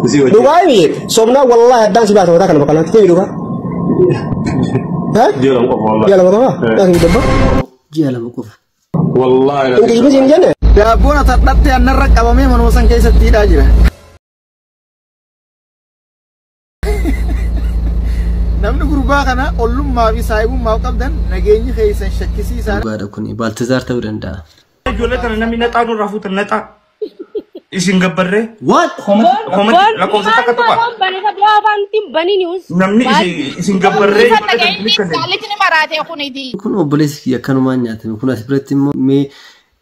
Dhugaa himi sobnaa wallaahi addaan si baasa mataa kana bakka himi dhugaa. Ji'a 2 qofa wallaahi. Ji'a 2 qofa? Yaa dabba. Ji'a 2 qofa. Wallaahi. Hin kijibin siin jenne. Daabboon atadhatte annarra qabamee manuma san keessatti hidhaa jira. Namni gurbaa kana ollummaa fi saayibummaaf qabdan nageenyi keessan shakkisiisaa. Dhugaadha kun Baaltazaar ta'uu danda'a. Ijoollee tana namni naxaa nurraa fuutan naxaa. Isin gabbarree. What? Komati lakkoofsa takka tuqa. Namni isin gabbarree ijoollee. Kun obboleessi kiyya akkanumaan nyaatame. Kun as biratti immoo mee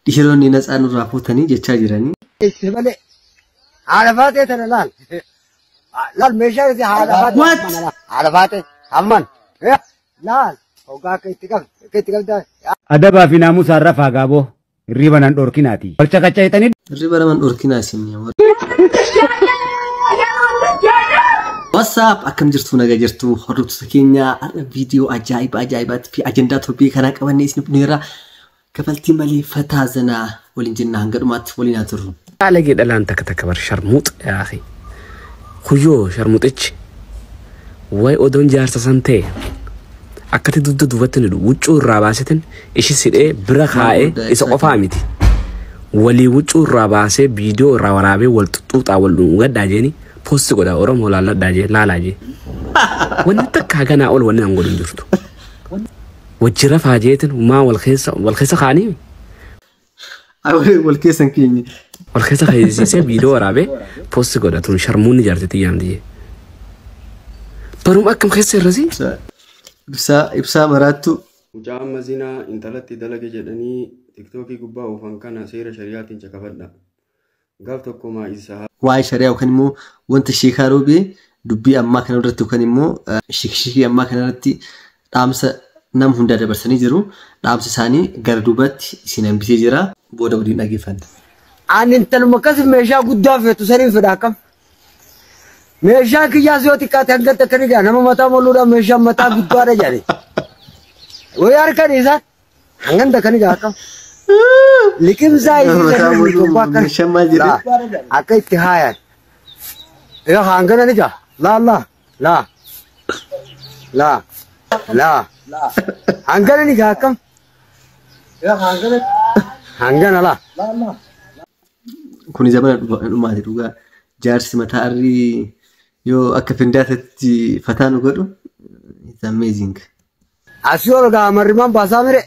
dhiironni naxaa nurraa fuutanii jechaa jiranii. Itti malee haadha faatee tana laal. Laal meeshaa isi haadha faatee. What? Haadha faatee amman. Laal hoggaa akka itti qabdu akka itti qabdu. Adabaa fi naamusa irra faagaaboo hirriba nan dhorkinaati. Wal caqaca'itanii Hirriba naman dhorkinaa isin. What's up? Akkam jirtu nagaa jirtu hordoftoota keenya har'a viidiyoo ajaa'iba ajaa'ibaatti fi ajandaa torbee kanaa qabannee isin dhufneerra. Kafaltii malee fataa zanaa waliin jenna hanga dhumaatti waliin haa turru. Baalagee dhalaan takka takka bar sharmuuxa yaahi. Kuyyoo sharmuuxichi way odoon jaarsa san ta'e akkatti dugda duubatti ni huccuu irraa baasetin ishi sidhee bira kaa'ee isa qofaa miti. Walii huccuu irraa baasee viidiyoo irraa waraabee wal xuxuuxaa wal dhungadhaa jeeni poosti godha Oromoo laalladhaa jee laalaa jee. Wanni takka haganaa ol wanni an godhu hin jirtu. Wajji rafaa jeetin maa wal keessa kaa'anii. Wal keessa hin keenye. Wal keessa kaa'isiisee viidiyoo waraabee poosti godha tun sharmuunni jaartetti yaamti jee. Baruma akkam keessa irrasi? Ibsaa ibsaa maraattu. Mucaa amma zinaa intalatti dalage jedhanii tiktookii gubbaa oofan kana seera shari'aatiin caqafadha. Gaaf tokko maa'isa. Waa'ee shari'aa yookaan immoo wanta sheekaa roobee dubbii ammaa kana irratti yookaan immoo shikshikii ammaa kana irratti dhaamsa nama hundaa dabarsanii jiru. Dhaamsa isaanii gara duubatti isin hambisee jira. Booda waliin dhaggeeffanna. Ani intaluma akkas meeshaa guddaa feetu saniin fedha akkam. Meeshaan kiyyaas yoo xiqqaate hanga takka ni gaha. Nama mataa moluudhaan meeshaan mataa guddaadha jedhani. Wayii harkan isaan hangam takka ni gaha akkam. Liqimsaa isii sanii tokko akka Meeshaan maal jedhee? Akka itti haayan. Yoo hangana ni gaha. Laa laa laa laa laa hangana ni gaha akkam. Yoo hangana hangana laa. Kuni zamana dhumaati dhugaa. Jaarsi mataa arrii yoo akka findaatatti fataa nu godhu it's amazing. Asii ol gaha marrimaan baasaa mire.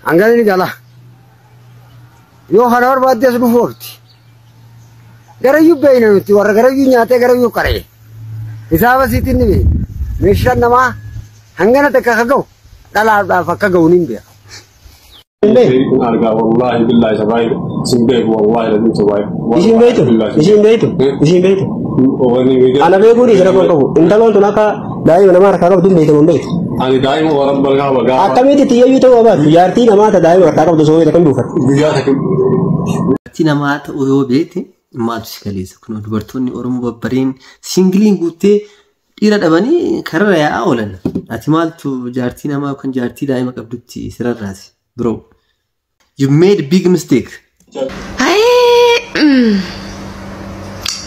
Hangana ni gala. Yoo kana barbaadde as dhufu oofti. Garayyuu beeyna nuti warra garayyuu nyaatee garayyuu qaree. Hisaaba siitiin ni beeyna. Meeshaan namaa hangana takka akka ga'u dhalaadhaaf akka ga'u ni beeka. Argaa wallaahi billaahi sabaayib sin beeku wallaahi lazim sabaayib. Isin beektu? Isin beektu? Isin beektu? Ana beekuu dhiisa rakkoo qabu. Intaloon tun akka daa'ima namaa harkaa qabdu hin beektamu hin beektu. Ani daa'ima warra balgaa gaafa. Akkamitti xiyyeeyyuu ta'uu baatu jaartii namaa ta daa'ima harkaa qabdu osoo beektu akkam buufata. Guyyaa takka. Jaartii namaa ta'uu yoo beekte maaltu si kaleessa? Kun dubartoonni Oromoo babbareen siingiliin guuttee dhiira dhabanii kararra yaa'aa oolan. Ati maaltu jaartii namaa yookaan jaartii daa'ima qabdutti sirarraase? Bro, you made big mistake.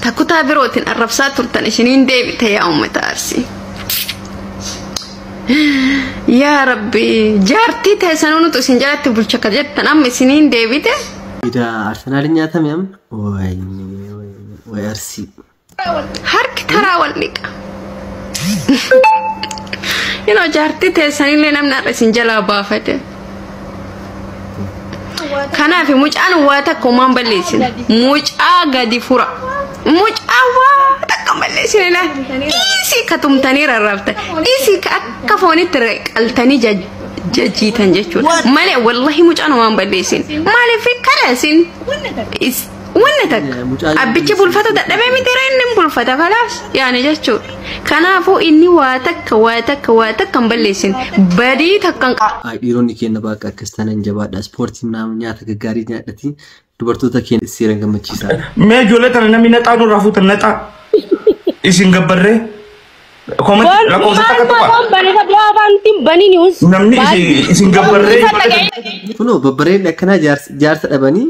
Takkutaa birootiin arrabsaa turtan isiniin deebite yaa uummata Arsii. Yaa Rabbi jaartii teessanuu nutu isin jalatti bulcha ka jettan amma isiniin deebite. Ida Arsenaaliin nyaatame amma? Way Arsii. Harki taraa wal dhiqa. Yeroo jaartii teessanillee namni har'a isin jalaa baafate. Kanaaf mucaan waa takka homaan balleessine. Mucaa gadi fura. Mucaa waa takka hin balleessine laal. Dhiisii ka tumtanii rarraaftan. Dhiisii ka akka foonitti qaltanii jajjiitan jechuudha. Malee wallahi mucaan homaan balleessine. Maaliif kana isin wanna takka. Abbichi bulfata dadhabee miti ree inni bulfata kalaas yaani jechuudha. Kanaafuu inni waa takka waa takka waa takka hin balleessine. Badii takka hin qabu. Ay dhiironni keenya baqa akkas taanaan jabaadha. Ispoortiin nyaata gaggaarii nyaadhati dubartoota keenya seeraan gammachiisaa. Mee ijoollee tana namni naxaa nurraa fuutan naxaa. Isin gabbarree. Komati lakkoofsa takka tuqa. Namni isin gabbarree. Kunoo babbareedni akkanaa jaarsa dhabanii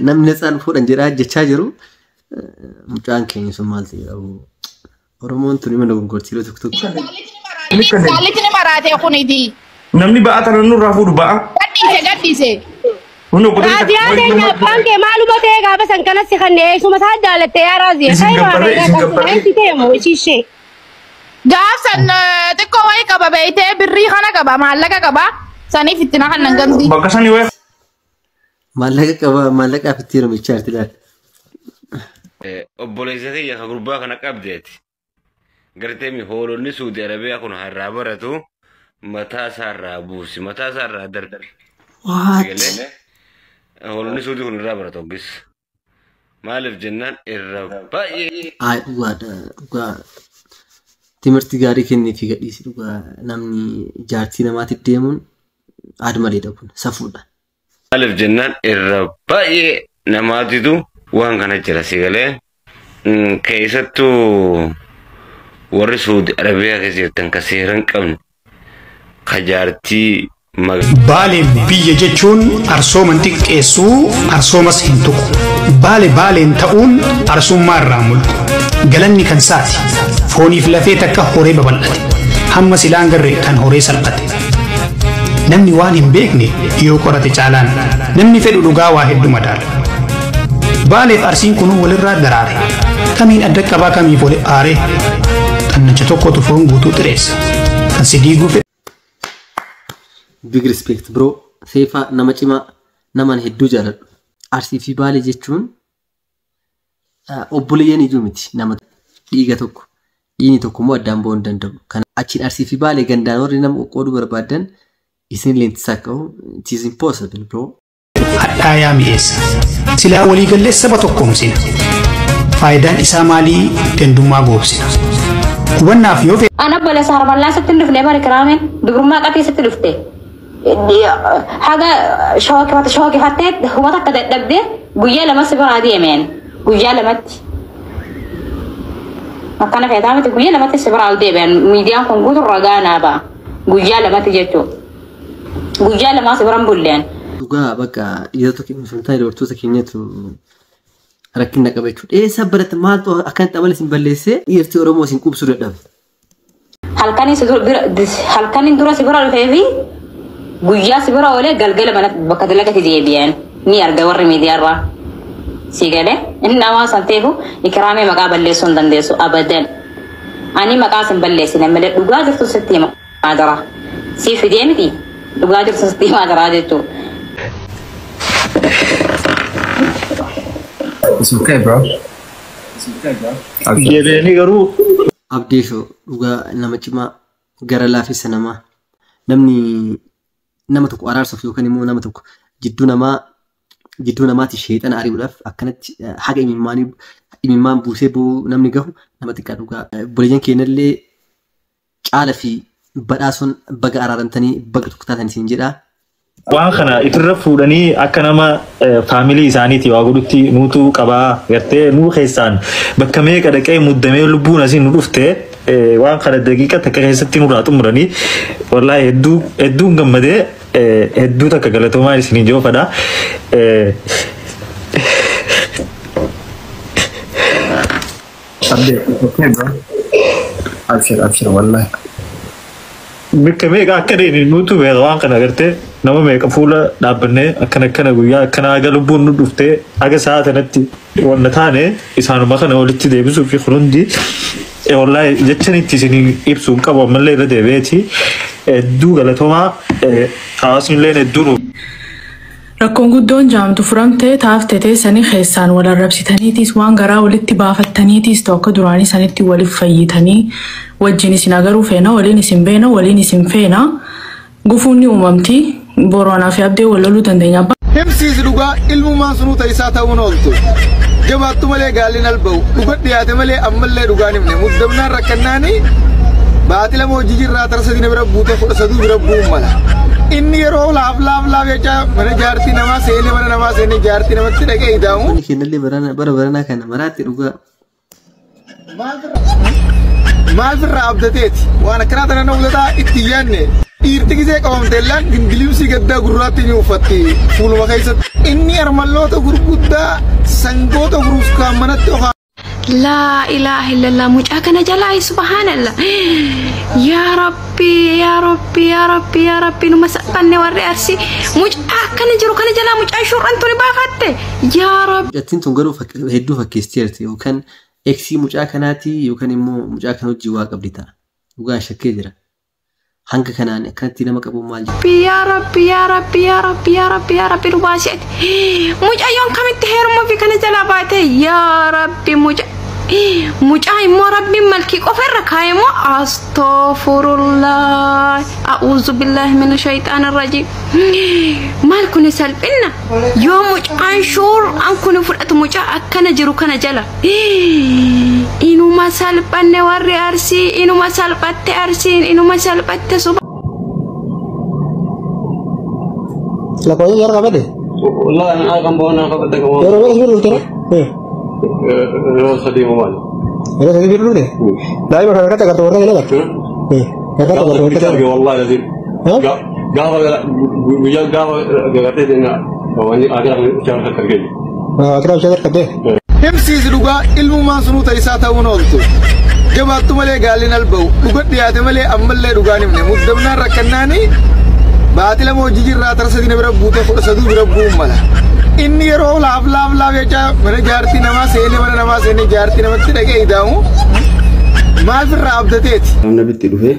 namni naxaan fuudhan jedhaa jechaa jiru. Mucaan keenya sun maal ta'e qabu? Oromoon tuni mana gongortii yeroo tokko tokko. Saalitni maraatee kuniti. Namni ba'aa tana nurraa fuudhu ba'a. Gadhiise gadhiise. Raaziyaan keenya abbaan kee maaluma ta'e gaafa san kanas si kannee eessuma isaa jaalatte yaa Raaziyaa. Isin gabbarree, isin gabbarree. Kan ta'e moo ishee. Gaafsan xiqqoo wayii qaba beeytee birrii kana qaba maallaqa qaba saniif itti na kan gandi. Bakka sanii wayii. Maallaqa qaba maallaqaaf itti heerumichaa jirti laata? Obboleessa kiyya ka gurbaa kana qabdeeti. Gartee mi hoolonni Suudi Arabiyaa kun harraa baratu mataa isaarraa buusi mataa isaarraa darbi. What? Hoolonni Suudii kun irraa baratu hoggis. Maaliif jennaan irra baay'ee. Ay dhugaadha dhugaa timirti gaarii kennee fi gadhiisi dhugaa namni jaartii namaatiif deemuun aadmaleedha kun safuudha. Maaliif jennaan irra baay'ee namaatitu waan kana jira si galee keessattuu warri Suudi Arabiyaa keessa jirtan ka seera hin qabne ka jaartii Baaleen biyya jechuun arsooman xiqqeessuu arsoomas hin tuqu. Baale baaleen ta'uun arsummaa irraa mulqu. Galanni kan saati. Fooniif lafee takka horee babal'ate. Hamma silaan garree kan horee salphate. Namni waan hin beekne yoo qorate caalaan. Namni fedhu dhugaa waa hedduu madaala. Baaleef arsiin kunuu walirraa daraare. Kamiin adda qabaa kamiif wali aaree. Xannacha tokkotu foon guutuu xireessa. Kan si diiguu fedhu. Big respect bro. Seefaa nama cimaa naman hedduu jaaladhu. Arsii fi Baalee jechuun obboleeyyan ijuu miti nama dhiiga tokko. Dhiigni tokko immoo addaan ba'uu hin danda'u. Kana achiin Arsii fi Baalee gandaan warri nama qoqqooduu barbaadan isin leentisaa qabu. It is impossible bro. Hadhaayaa mi'eessa. Silaa waliigallee saba tokkoomsina. Faayidaan isaa maalii gandummaa goobsina. Hubannaaf yoo Ana obboleessa harmallaa sitti hin dhufne bari kiraameen dubrummaa qaxii sitti dhufte. Haga shookifattee hubata akka dadhabdee guyyaa lama si biraa deemeen guyyaa lamatti. Akkana feetaa miti guyyaa lamatti si biraa ol deebi'an miidiyaan kun guutuu ragaa naa ba'a guyyaa lamatti jechuudha. Guyyaa lamaa si biraan bulleen. Dhugaa bakka dhiirota keenya osoo hin taane dubartoota keenyatu rakkina qaba jechuudha. Eessa barate maaltu akkanatti amala isin balleessee dhiirti Oromoo isin quubsuu dadhabe? Halkaniin dura si bira dhufee fi guyyaa si bira oolee galgala mana bakka dalagatti deebi'an ni arga warri miidiyaarraa. Si galee inni namaa san ta'eefu ikiraamee maqaa balleessuu hin dandeessu abadan. Ani maqaa sin balleessine malee dhugaa jirtu sitti himaa jira. Si fidee miti dhugaa jirtu sitti himaa jira jechuudha. It's okay, bro. It's okay, bro. Jedhanii garuu. Abdeeshoo dhugaa nama cimaa gara laafessa namaa namni nama tokko araarsuuf yookaan immoo nama tokko jidduu namaatti sheexana ari'uudhaaf akkanatti haga imimmaan buusee bu'uu namni gahu nama xiqqaa dhugaa. Obboleeyyan keenyallee caala fi badhaasuun baga araaramtanii baga tokko taatan isin jedha. Waan kana ifirra fuudhanii akka nama faamilii isaaniitii waa godhutti nuutu qabaa gartee nuu keessaan bakka meeqa dhaqee muddamee lubbuun asiin nu dhufte waan kana daqiiqa takka keessatti nurraa xumuranii wallaahi hedduu hedduun gammadee hedduu takka galatoomaa isiniin joofadha. Abdi, okay, bro. Abshir, abshir, wallahi. Bakka meeqa akka deemne nuutu beeka waan kana gartee nama meeqa fuula dhaabbannee akkana akkana guyyaa akkana haga lubbuun nu dhuftee haga sa'a sanatti wanna taane isaanuma kana walitti deebisuu fi kun hundi wallaahi jechan itti isin ibsuu hin qabu ammallee irra deebi'eeti hedduu galatoomaa hawaasni illee hedduu nu. Rakkoon guddoon jaamtu furamtee taaftee teessanii keessaan wal arrabsitaniitis waan garaa walitti baafattaniitis ta'u akka duraanii sanitti waliif fayyitanii wajjin isin agaruu feena waliin isin beena waliin isin feena gufuun ni uumamti boronaa fi abdee wal loluu dandeenya. Himsiisi dhugaa ilmumaan sunuu ta'isaa ta'uun ooltu. Jabaattu malee gaalliin alba'u dhuga dhiyaate malee ammallee dhugaan himne muddamnaan rakkannaani baati lama hojii jirraa tara sadii bira buutee 13 bira bu'uun mala. Inni yeroo laaf laaf laaf jecha mana jaartii namaa seenee mana namaa seenee jaartii namatti dhaqee ida'amu. Inni kennallee bara baranaa kana maraatti dhugaa. Maal firraa abdateeti waan akkanaa tana na hudataa itti yaadne. Dhiirti gisee qabamteellaan gingiliimsii gaddaa gurraatti ni uffatti fuuluma keessatti. Inni armalloota gurguddaa sangoota furuskaan manatti okaa. Laa ilaaha illallah, mucaa kana jalaa, subhaanallah. Yaa Rabbi, yaa Rabbi, yaa Rabbi, yaa Rabbi, numa salphanne warri Arsii. Mucaa akkana jiru kana jalaa mucaa shurran tuni baafatte. Yaa Rabbi. Mucattiin tun garuu hedduu fakkeessiteerti, yookaan ex mucaa kanaati yookaan immoo mucaa kana wajjin waa qabdi ta'a. Dhugaa shakkee jira. Hanga kanaan akkanatti nama qabuun maal jedha? Yaa Rabbi, yaa Rabbi, yaa Rabbi, yaa Rabbi, yaa Rabbi, nu baasi ati. Mucayyoon kamitti heerumuu fi kana jalaa baate? Yaa Rabbi, mucaa immoo Rabbiin malkii qofa irra kaa'e moo? Astaghfirullah, a'uuzu billahi mina shayxaan rajiim. Maal kuni salphinna? Yoo mucaan shuuraan kuni fudhatu mucaa akkana jiru kana jala, inuma salphanne warri Arsii, inuma salphatte Arsiin, inuma salphatte suba. Lakkoofsa jara qabate? Wallahi ana kan boona qabate kan. Yeroo meeqa si bira dhufte? Yeroo sadii maal? Yeroo sadii bira dhufte? Daa'ima kana harkatti agartu, warra kana agartu? Harkatti agartu warra Arge wallahi lazim. Gaafa guyyaa gaafa gagartee deemna wanni akira kan harka argee. Akira bishaan harkattee? Himsiisi dhugaa ilmummaan sunuu ta'isaa ta'uun ooltu. Jabaattu malee gaalli alba'u dhuga dhiyaate malee ammallee dhugaan himne muddamnaan rakkannaani baati lama hojii jirraa tara sadii na bira buutee 13 bira bu'uun mala. Inni yeroo laaf laaf laaf jecha mana jaartii namaa seenee, mana namaa seenee, jaartii namatti dhaqee ida'amu maal firraa abdateeti? Nabitti dhufee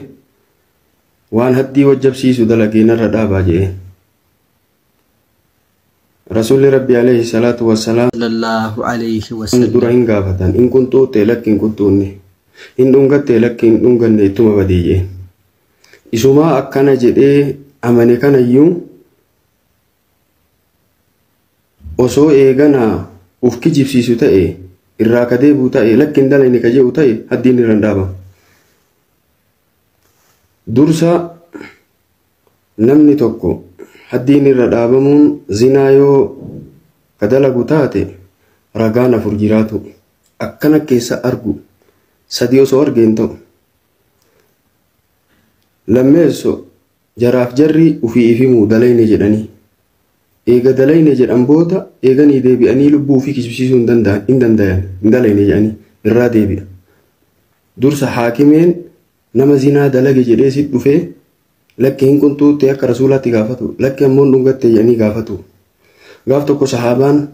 waan haddii wajjabsiisu dalagee narra dhaabaa jedhee. Rasuulli Rabbi alayhi salaatu wassalaam Sallallahu alayhi wasallam. dura hin gaafatan, hin qunxuutte? Lakki, hin qunxuunne. Hin dhungatte? Lakki, hin dhunganne, ittuma badii jedheen. Isumaa akkana jedhee amane kanayyuu osoo eeganaa uf kijibsiisu ta'e, irraa ka deebi'u ta'e, lakki hin dalayne ka jedhu ta'e, haddiin irra hin dhaabamu. Dursa namni tokko haddiin irra dhaabamuun zinaa yoo ka dalagu taate ragaan afur jiraatu, akkana keessa argu, sadi osoo arge hin ta'u. Lammeesso jaraaf jarri ufii ifimuu dalayne jedhanii. Eega dalayne jedhan booda eeganii deebi'anii lubbuu ofii kijibsiisuu hin danda'an, hin dandayan, hin dalayne jedhanii irraa deebi'a. Dursa haakimeen nama zinaa dalage jedhee si dhufee lakki hin qunxuutte akka rasuulaatti gaafatu, lakki ammoo hin dhungatte jedhanii gaafatu. Gaaf tokko sahaabaan